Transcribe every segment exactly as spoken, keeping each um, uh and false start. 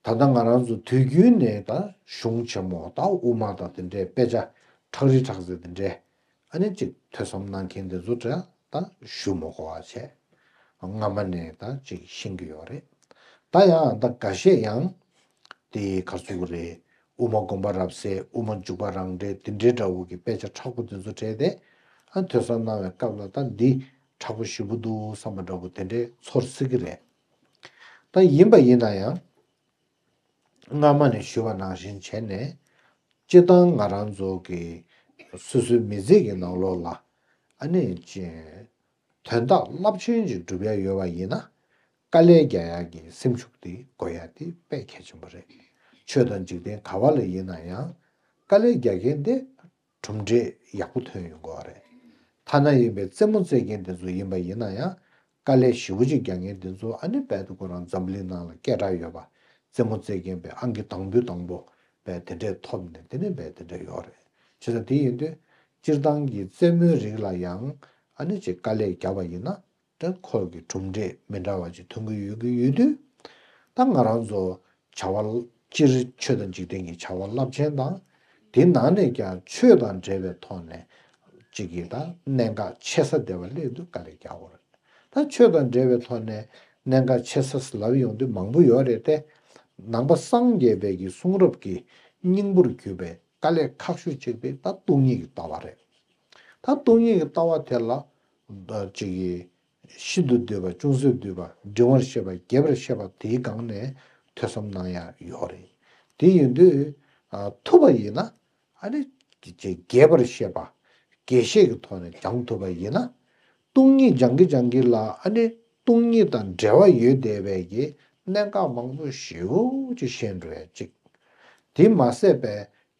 ད་ལྟ་ང་རང་ཚོ་དུས་རྒྱུན་ནས་ད་གཞུང་ཆེན་མོ་ད་དབུ་མ་དང་དེ་འདྲའི་དཔེ་ཆ་ཁྲག་རིལ་ཁྲག་རྩ་དེ་འདྲའི་ཨ་ནི་ཅིག་ཐོས་བསམ་གནང་མཁན་དེ་ཚོ་འདྲ་ད་ཞུ་མི་དགོས་པ་བྱས། སྔ་མ་ནས་ད་ཅིག་ཤེས་ཀྱི་ཡོད་རེད། ད་ཡང་ད་འགའ་ཤས་ཡང་དེ་ག་ཚོད་རེད། དབུ་མ་དགོངས་པ་རབ་གསལ། དབུ་མ་འཇུག་པ་རང་འགྲེལ། དེ་འདྲའི་འདྲ་བོ་གི་དཔེ་ཆ་མཁྲེགས་པོ་དེ་ཚོ་བྲིས་ཏེ་ཨ་ཐོས་བསམ་གནང་བའི་སྐབས་ལ་ད་འདི་མཁྲེགས་པོ་ཞེ་པོ་འདུག་བསམ་པ་འདྲ་བོ་དེ་འདྲའི་ཚོར་སྲིད་ཀྱི་རེད། ད་ཡིན་པ་ཡིན་ན་ཡང་སྔ་མ་ནས་ཞུས་པ་ནང་བཞིན་བྱས་ནས་སྤྱིར་བཏང་ང་རང་ཚོ་གི་སོ་སོའི་མི་ཚེ་གི་ནང་ལོགས་ལ་ཨ་ནི་ཅི་དོན་དག་རླབས་ཆེན་ཅིག་སྒྲུབ་ཡ་ཡོད་པ་ཡིན་ན་དཀའ་ལས་རྒྱག་ཡ་གི་སེམས་ཤུགས་དེ་དགོས་ཡ་དེ་དཔེ་གལ་ཆེན་པོ་རེད། ཆོས་དང་འཇིག་རྟེན་ག་བ་ལ་ཡིན་ན་ཡང་དཀའ་ལས་རྒྱག་མཁན་དེ་གྲུབ་འབྲས་ཡག་པོ་ཐོན་ཡོང་གི་རེད། ཐ་ན་ཡིན་པའི་རྩེད་མོ་རྩེ་མཁན་དེ་ཚོ་ཡིན་པ་ཡིན་ན་ཡང་དཀའ་ལས་ཞེ་པོ་ཅིག་རྒྱག་མཁན་དེ་ཚོ་ཨ་ནི་རྦད་དེ་ཁོ་རང་འཛམ་བུ་གླིང་ནང་ལ་སྐད་གྲགས་ཡོད་པ། རྩེད་མོ་རྩེ་མཁན་པའི་ཨང་ཀི་དང་པོའི་དང་པོ་རྦད་དེ་འདྲས་ཐོབ་ནས་དེ་ནས་རྦད་དེ་འདྲས་ཡོད་རེད། བྱས་ཙང་དེ་ཡིན་དུས་སྤྱིར་བཏང་གི་རྩེད་མོའི་རིགས་ལ་ཡང་ཨ་ནི་ཅིག་དཀའ་ལས་བརྒྱབ་པ་ཡིན་ན་དེ་ཁོ་གི་གྲུབ་འབྲས་མི་འདྲ་བ་ཅིག་ཐོན་གི་ཡོད་ཀྱི་ཡོད་དུས། ད་ང་རང་ཚོ་བྱ་བ་སྤྱིར་ཆོས་དང་འཇིག་རྟེན་གྱི་བྱ་བ་རླབས་ཆེན་དང་། དེ་ནང་ནས་ཀྱང་ཆོས་དང་འབྲེལ་བའི་ཐོག་ནས་ཅིག་གིས་ད་གནད་འགག་ཆེ་ས་དེ་བ་སླེབས་དུས་དཀའ་ལས་རྒྱག་དགོས་རེད། ད་ཆོས་དང་འབྲེལ་བའི་ཐོག་ནས་གནད་འགག་ཆེ་ས་ལབ་ཡོང་དུས་མང་པོ་ཡོད་རེད་དེ། ནང་པ་སངས་རྒྱས་པའི་གི་གསུང་རབ་ཀྱི་སྙིང་པོར་གྱུར་པའི་དཀའ་ལས་ཁག་ཤོས་གཅིག་དེ་ད་སྟོང་ཉིད་ཀྱི་ལྟ་བ་རེད། ད་སྟོང་ཉིད་ཀྱི་ལྟ་བ་དེ་ལ་ཅིག་གིས་ཤིན་ཏུ་བསྡུས་པ་ཅུང་ཟད་བསྡུས་པ་འབྲིང་བར་བཤད་པ་རྒྱས་པར་བཤད་པ་དེའི་སྒང་ནས་ཐོས་བསམ་གནང་ཡ་ཡོད་རེད། དེ་ཡིན་དུས་ཐུབ་པ་ཡིན་ན་ཨ་ནི་རྒྱས་པར་བཤད་པ་རྒྱས་བཤད་ཀྱི་ཐོག་ནས་སྦྱང་ཐུབ་པ་ཡིན་ན། སྟོང་ཉིད་སྦྱང་གི་སྦྱང་གི་ལ་ཨ་ནི་སྟོང་ཉིད་དང་འབྲེལ་བ་ཡོད་བསྡད་པའི་གི་གནད་འགག་མང་པོ་ཞེ་པོ་ཅིག་ཤེས་འགྲོ་ཡ་གཅིག་དེ་མ་ཟད་པའི་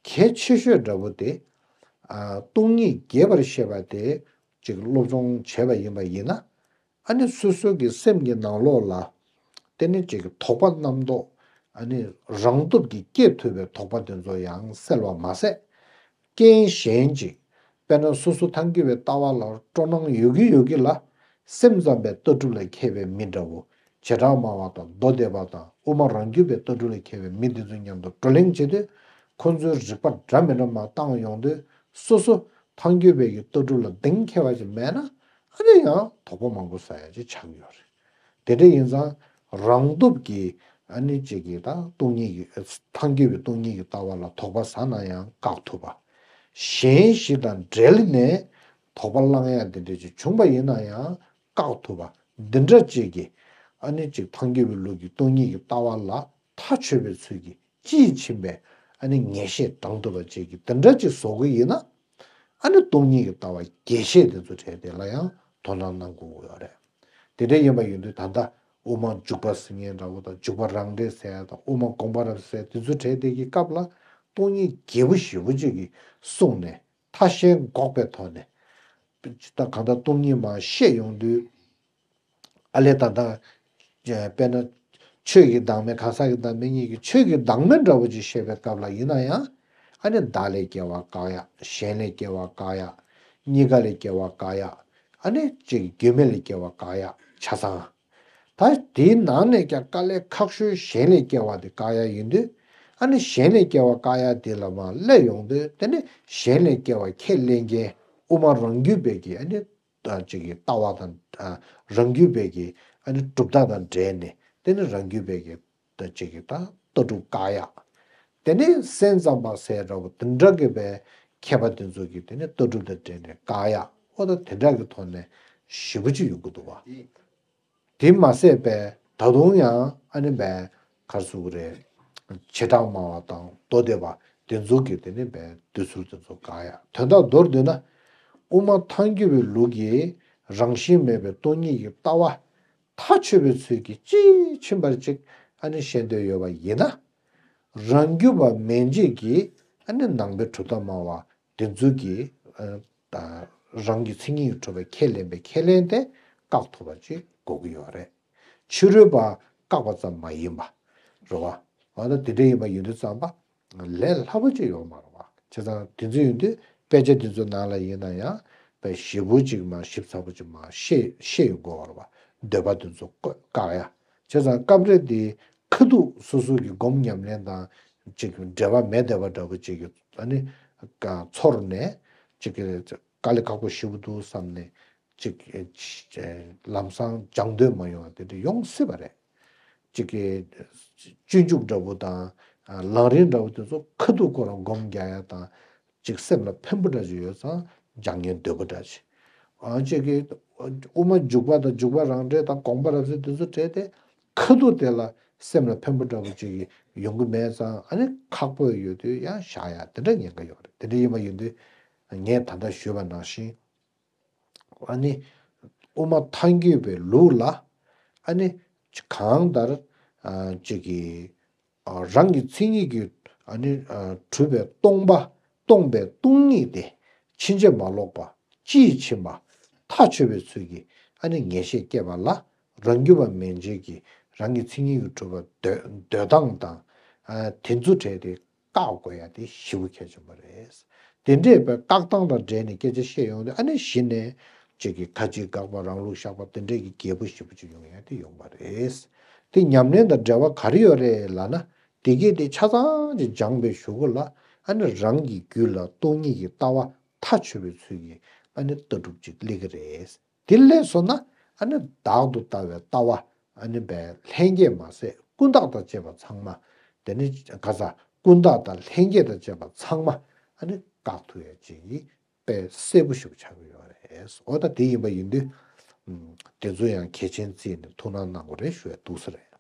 གལ་ཆེ་ཤོས་འདྲ་བོ་དེ། ཨ་སྟོང་ཉིད་རྒྱས་པར་བཤད་པ་དེ་ཅིག་སློབ་སྦྱོང་བྱས་པ་ཡིན་པ་ཡིན་ན། ཨ་ནི་སོ་སོ་གི་སེམས་ཀྱི་ནང་ལོགས་ལ་དེ་ནི་ཅིག་དོགས་པ་རྣམ་རྟོག་ཨ་ནི་རང་སྟོབས་ཀྱིས་སྐྱེ་ཐུབ་པའི་དོགས་པ་དེ་ཚོ་ཡང་སེལ་བ་མ་ཟད། རྐྱེན་གཞན་ཅིག་དཔེར་ན་སོ་སོ་ཐལ་འགྱུར་བའི་ལྟ་བ་ལ་སྤྲོ་སྣང་ཡོད་ཀྱི་ཡོད་ཀྱི་ལ། སེམས་ཙམ་པའི་ལྟ་གྲུབ་ལ་མཁས་པའི་མི་འདྲ་བོ། བྱེ་བྲག་སྨྲ་བ་དང་མདོ་སྡེ་པ་དང་དབུ་མ་རང་རྒྱུད་པའི་ལྟ་གྲུབ་ལ་མཁས་པའི་མི་འདི་ཚོ་མཉམ་དུ་བགྲོ་གླེང་བྱེད་དུས། ཁོ་ཚོའི་རིག་པ་འདྲ་མི་འདྲ་མར་བཏང་ཡོང་དུས། སོ་སོ་ཐལ་འགྱུར་བའི་གི་ལྟ་གྲུབ་ལ་གདེང་འཁེལ་བ་ཞིག་མེད་ན། ཨ་ནི་ཡང་དོགས་པ་མང་པོ་ཟ་ཡ་ཅིག་ཆགས་ཡོད་རེད། དེ་འདྲ་ཡིན་ཙང་རང་སྟོབས་ཀྱིས་ཨ་ནི་གཅིག་གིས་ད་སྟོང་ཉིད་ཀྱི་ཐལ་འགྱུར་བའི་སྟོང་ཉིད་ཀྱི་ལྟ་བ་ལ་དོགས་པ་ཟ་ན་ཡང་བཀག་ཐུབ་པ། གཞན་ཞིག་དང་འབྲེལ་ནས་དོགས་པ་བསླང་ཡ་འདི་འདྲ་ཅིག་བྱུང་པ་ཡིན་ན་ཡང་བཀག་ཐུབ་པ། འདི་འདྲ་ཅིག་གིས་ཨ་ནི་གཅིག་ཐལ་འགྱུར་བའི་ལུགས་ཀྱི་སྟོང་ཉིད་ཀྱི་ལྟ་བ་ལ་མཐའ་ཆོད་པའི་ཚུལ་གྱིས་དཔྱིས་ཕྱིན་པའི་ཨ་ནི་ངེས་ཤེས་དྲང་ཐུབ་པ་ཅིག་གིས་འདི་འདྲ་ཅིག་བཟོ་གི་ཡིན་ན། ཨ་ནི་སྟོང་ཉིད་ཀྱི་ལྟ་བ་རྒྱས་བཤད་དེ་ཚོ་གྲས་དེ་ལ་ཡང་དོ་སྣང་གནང་དགོས་ཀྱི་ཡོད་རེད། དེ་འདྲ་ཡིན་པ་ཡིན་དུས་ད་ལྟ་དབུ་མ་འཇུག་པ་ཟེར་མཁན་འདྲ་བོ་དང་འཇུག་པ་རང་འགྲེལ་ཟེར་ཡ་དང་དབུ་མ་དགོངས་པ་རབ་གསལ་དེ་ཚོ་གྲས་དེ་གི་སྐབས་ལ་སྟོང་ཉིད་རྒྱས་པོ་ཞེ་པོ་ཅིག་གིས་གསུངས་ནས་ཐ་ཤལ་འགོག་པའི་ཐོག་ནས། ད་གང་ལྟར་སྟོང་ཉིད་མར་བཤད་ཡོང་དུས། ཨ་ལས་ད་ལྟ་དཔེར་ན་ཆོས་ཀྱི་བདག་མེད་གང་ཟག་གི་བདག་མེད་གཉིས་ཀྱི་ཆོས་ཀྱི་བདག་མེད་འདྲ་བོ་ཅིག་བཤད་པའི་སྐབས་ལ་ཡིན་ན་ཡང་། ཨ་ནི་བདག་ལས་སྐྱེ་བ་བཀག་ཡ། གཞན་ལས་སྐྱེ་བ་བཀག་ཡ། གཉིས་ཀ་ལས་སྐྱེ་བ་བཀག་ཡ། ཨ་ནི་གཅིག་རྒྱུད་མེད་ལས་སྐྱེ་བ་བཀག་ཡ་ཆ་ཚང་། ད་དེའི་ནང་ནས་ཀྱང་དཀའ་ལས་ཁག་ཤོས་གཞན་ལས་སྐྱེ་བ་དེ་བཀག་ཡ་ཡིན་དུས། ཨ་ནི་གཞན་ལས་སྐྱེ་བ་བཀག་ཡ་དེ་ལ་མར་སླེབས་ཡོང་དུས་དེ་ནི་གཞན་ལས་སྐྱེ་བ་ཁས་ལེན་མཁན་དབུ་མ་རང་རྒྱུད་པའི་གི་ཨ་ནི། ད་ཅིག་གི་ལྟ་བ་དང་། ཨ་རང་རྒྱུད་པའི་གི་ཨ་ནི་གྲུབ་མཐའ་དང་འབྲེལ་ནས་དེ་ནི་རང་རྒྱུད་པའི་གི་ད་ཅིག་གི་ད་ལྟ་གྲུབ་བཀག་ཡ། དེ་ནི་སེམས་ཙམ་པ་ཟེར་འདྲ་བོ་དེ་འདྲ་གི་བའི་མཁས་པ་དེ་ཚོ་གི་དེ་ནི་ལྟ་གྲུབ་དང་འབྲེལ་ནས་བཀག་ཡ། འོ་ད་དེ་འདྲ་གི་ཐོག་ནས་ཞེ་པོ་ཅིག་ཡོང་གི་འདུག་བ། དེ་མ་ཟད་པའི་ད་དུང་ཡང་ཨ་ནི་བའི་ག་རེ་ཟེར་དགོས་རེད། བྱེ་བྲག་སྨྲ་བ་དང་མདོ་སྡེ་པ་དེ་ཚོ་གི་དེ་ནི་བའི་འདོད་ཚུལ་དེ་ཚོ་བཀག་ཡ། དོན་དག་མདོར་བསྡུས་ན། དབུ་མ་ཐལ་འགྱུར་བའི་ལུགས་ཀྱི་རང་བཞིན་མེད་པའི་སྟོང་ཉིད་ཀྱི་ལྟ་བ་མཐའ་ཆོད་པའི་ཚུལ་གྱིས་དཔྱིས་ཕྱིན་པར་ཅིག་ཨ་ནི་བཤད་འདོད་ཡོད་པ་ཡིན་ན། རང་རྒྱུད་པ་མན་ཆད་ཀྱིས་ཨ་ནི་ནང་པའི་གྲུབ་མཐའ་སྨྲ་བ་དེ་ཚོ་གིས་ཨ་ད་རང་གི་མཚན་ཉིད་ཀྱིས་གྲུབ་པའི་ཁས་ལེན་པའི་ཁས་ལེན་དེ་བཀག་ཐུབ་པ་ཅིག་དགོས་ཀྱི་ཡོད་རེད། ཕྱི་རོལ་པ་བཀག་པ་ཙམ་མ་ཡིན་པ། རེད་བ། འོ་ན་དེ་འདྲ་ཡིན་པ་ཡིན་དུས་ཙམ་པ། ལས་སླ་པོ་ཅིག་ཡོད་མ་རེད་བ། བྱས་ཙང་དེ་ཚོ་ཡིན་དུས་དཔེ་ཆ་དེ་ཚོ་ནང་ལ་ཡིན་ན་ཡང་དཔེ་ཞིབ་པོ་ཅིག་མ་ཞིབ་ཚགས་པོ་ཅིག་མ་ཤེས་ཤེས་ཡོང་དགོས་པ་རེད་བ། འདོད་པ་དེ་ཚོ་བཀག་ཡ། བྱས་ཙང་སྐབས་རེ་དེ་ ཁ་ཐུག་སོ་སོ་གི་སྒོམ་ཉམས་ལེན་དང་ཅིག་འབྲེལ་བ་མེད་བསྡད་པ་འདྲ་པོ་ཅིག་གི་ཨ་ནི་ཚོར་ནས་ཅིག་གི་དཀའ་ལས་ཁག་པོ་ཞེ་པོ་འདུག་བསམ་ནས་ཅིག་ལམ་སང་སྦྱང་འདོད་མ་ཡོང་བ་དེ་འདྲ་ཡོང་སྲིད་པ་རེད། ཅིག་གི་སྤྱོད་འཇུག་འདྲ་པོ་དང་ལམ་རིམ་འདྲ་པོ་དེ་ཚོ་ཁ་ཐུག་ཁོ་རང་སྒོམ་རྒྱག་ཡ་དང་། ཅིག་སེམས་ལ་ཕན་པོ་འདྲ་ཅིག་ཡོད་ཙང་སྦྱང་ཉན་འདོད་པོ་འདྲ་ཅིག་ཨ་ཅིག་གི་དབུ་མ་འཇུག་པ་དང་འཇུག་པ་རང་འགྲེལ་དང་དགོངས་པ་རབ་གསལ་དེ་ཚོ་བྲལ་ཏེ་ཁ་ཐུག་དེ་ལ་སེམས་ལ་ཕན་པོ་འདྲ་པོ་ཅིག་ཡོང་གི་མེད་ཙང་ཨ་ནི་ཁག་པོ་ཡོད་དུས་ཡང་བཞག་ཡ་དེ་འདྲ་ཉེན་ཁ་ཡོད་རེད། དེ་འདྲ་ཡིན་པ་ཡིན་དུས་ངས་ད་ལྟ་ཞུས་པ་ནང་བཞིན་ཨ་ནི་དབུ་མ་ཐལ་འགྱུར་བའི་ལུགས་ལ་ཨ་ནི་གང་ལྟར་ཅིག་གི་རང་གི་མཚན་ཉིད་ཀྱིས་ཨ་ནི་གྲུབ་པའི་སྟོང་པ། སྟོང་པའི་སྟོང་ཉིད་དེ་ཕྱིན་ཅི་མ་ལོག་པ། སྤྱིས་ཕྱིན་པ། ཐག་ཆོད་པའི་ཚུལ་གྱིས་ཨ་ནི་ངེས་ཤེས་སྐྱེས་པ་ལ་རང་རྒྱུད་པ་མན་ཆད་ཀྱིས་རང་གི་མཚན་ཉིད་ཀྱིས་གྲུབ་པ་འདོད་འདོད་སྟངས་དང་དེ་ཚོ་བྲལ་ཏེ་བཀག་དགོས་ཡ་དེ་ཞེ་པོ་གལ་ཆེན་པོ་རེད། དེ་འདྲས་པའི་བཀག་སྟངས་དང་འབྲེལ་ནས་སྐད་ཆ་བཤད་ཡོང་དུས་ཨ་ནི་གཞི་ནས་ཅིག་གི་ཁ་ཅིག་དགག་པ་རང་ལུགས་བཞག་པ་དེ་འདྲས་ཀྱི་རྒྱས་པོ་ཞེ་པོ་ཅིག་ཡོང་ཡ་དེ་ཡོང་པ་རེད། དེ་ཉམས་ལེན་དང་འབྲེལ་བ་ག་རེ་ཡོད་རེད་ལབ་ན། དེ་གས་དེ་ཆ་ཚང་ཅིག་སྦྱངས་པའི་གཞུག་གུ་ལ་ཨ་ནི་རང་གི་རྒྱུད་ལ་སྟོང་ཉིད་ཀྱི་ལྟ་བ་ཐག་ཆོད་པའི་ཚུལ་གྱིས་ཨ་ནི་ལྟ་གྲུབ་ཅིག་སླེབས་ཀྱི་རེད། དེ་སླེབས་སོང་ན་ཨ་ནི་བདག་ཏུ་ལྟ་བའི་ལྟ་བ་ཨ་ནི་བས་ལྷན་སྐྱེས་མ་ཟད་ཀུན་བརྟགས་དང་བཅས་པ་ཚང་མ། དེ་ནི་ག་ས་ཀུན་བརྟགས་དང་ལྷན་སྐྱེས་དང་བཅས་པ་ཚང་མ་ཨ་ནི་བཀག་ཐུབ་ཡ་ཅིག་གི་དཔེ་གསལ་པོ་ཞིག་ཆགས་ཀྱི་ཡོད་རེད། འོ་ད་དེ་ཡིན་པ་ཡིན་དུས་དེ་ཚོ་ཡང་གལ་ཆེན་བརྩིས་ནས་ཐུགས་སྣང་གནང་དགོས་རེད་ཞུ་ཡ་འདུག་ས་རེད།